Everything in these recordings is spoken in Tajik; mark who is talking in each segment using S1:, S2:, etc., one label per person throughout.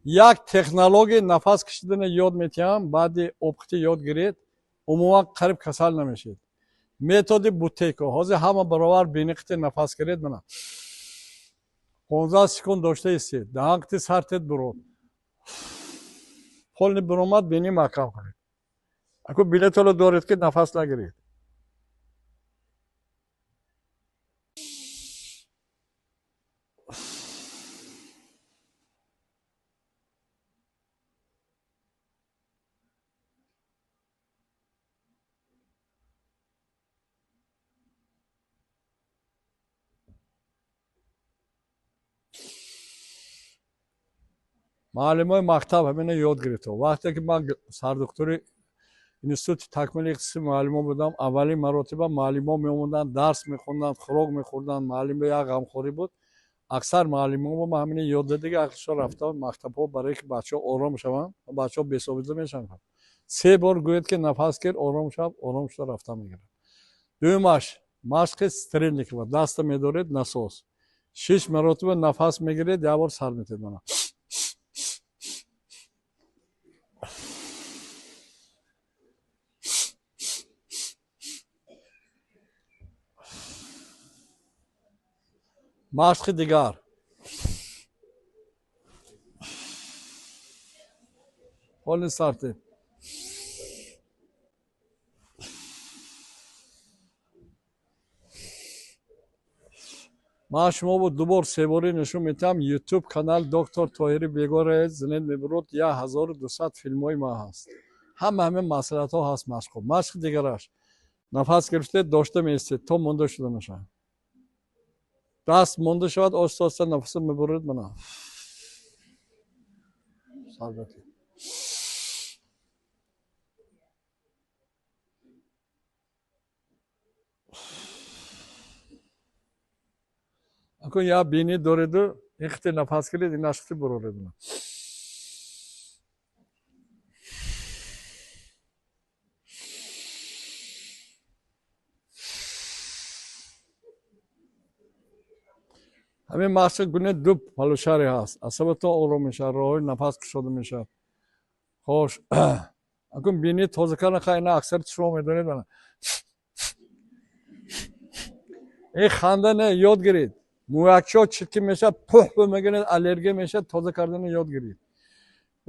S1: Як технология нафас кашидани ёд метиҳам, баъди опыти ёд гиред, умуман қариб касал намешед. Методи Бутейко. Ҳозир ҳама баровар бениқити нафас гиред мана. 15 секунд дошта истед. Даҳанқити сартед бурод. Полный буромад, бини маҳкам кунед. Аку билетоло доред ки нафас нагиред. Муаллимои мактаб ҳамина ёд гирифта. Вақте ки ман сардухтури институти такмили иқтисоди муаллимон будам, аввалин маротиба муаллимон меомаданд, дарс мехонданд, хӯрок мехӯрданд, муаллим як ғамхорӣ буд. Аксар муаллимон ма ҳамина ёд додига ақлшо рафта мактабҳо барое ки бачаҳо ором шаванд, бачаҳо бесобида мешаванд. Се бор гӯед ки нафас гир, ором шав, ором шуда рафта мегирад. Дуюмаш машқи Стрельникова. Даста медоред насос. 6 маротиба нафас мегиред, як бор сар метед мана. Машқи дигар. Ҳоли сарти. Ман шумо бо дубор себорӣ нишон метиҳам. YouTube канал доктор Тоҳири Бегора зинет мебурод, 1200 филмҳои ман ҳаст. Ҳама ҳамин маслиҳатҳо ҳаст машқҳо. Машқи дигараш. Нафас гирифте дошта меистед то монда шуда нашавад. Даст монда шавад, оҳиста оҳиста нафаса мебуред мана. Сарбати. Акун як бинӣ дореду, ин қити нафас гиред, ин ашқити буроред мана. Ҳамин машқи гуне ду полушарий ҳаст. Асабатон ором мешавад, роҳҳои нафас кушода мешавад. Хош, акун бинӣ тоза кардан, хай ина аксарити шумо медонед мана. Ин ханда не, ёд гиред. Мӯякчиҳо чиркин мешавад, пӯҳ бу мегиред, аллергия мешавад, тоза кардани ёд гиред.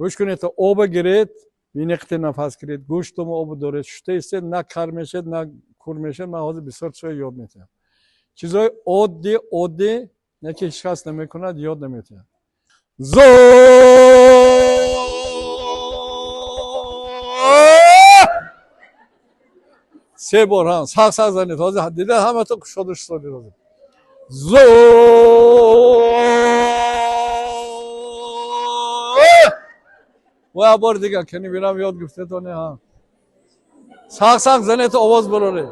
S1: Гӯш кунед, оба гиред, бинӣ қити нафас гиред, гӯштумо оба доред, шута истед, на кар мешавед, на кур мешавед. Ман ҳозир бисёр чизҳо ёд метиҳам. Чизҳои оддӣ, оддӣ, не ки ҳеҷ кас намекунад, ёд наметиҳад. Се бор ҳам сахт сахт занед. Ҳозир дида ҳаматон кушода шудед ҳозир. Ва бор дигар кани бинам ёд гирифтетон ҳам. Сахт сахт занед, овоз бароред.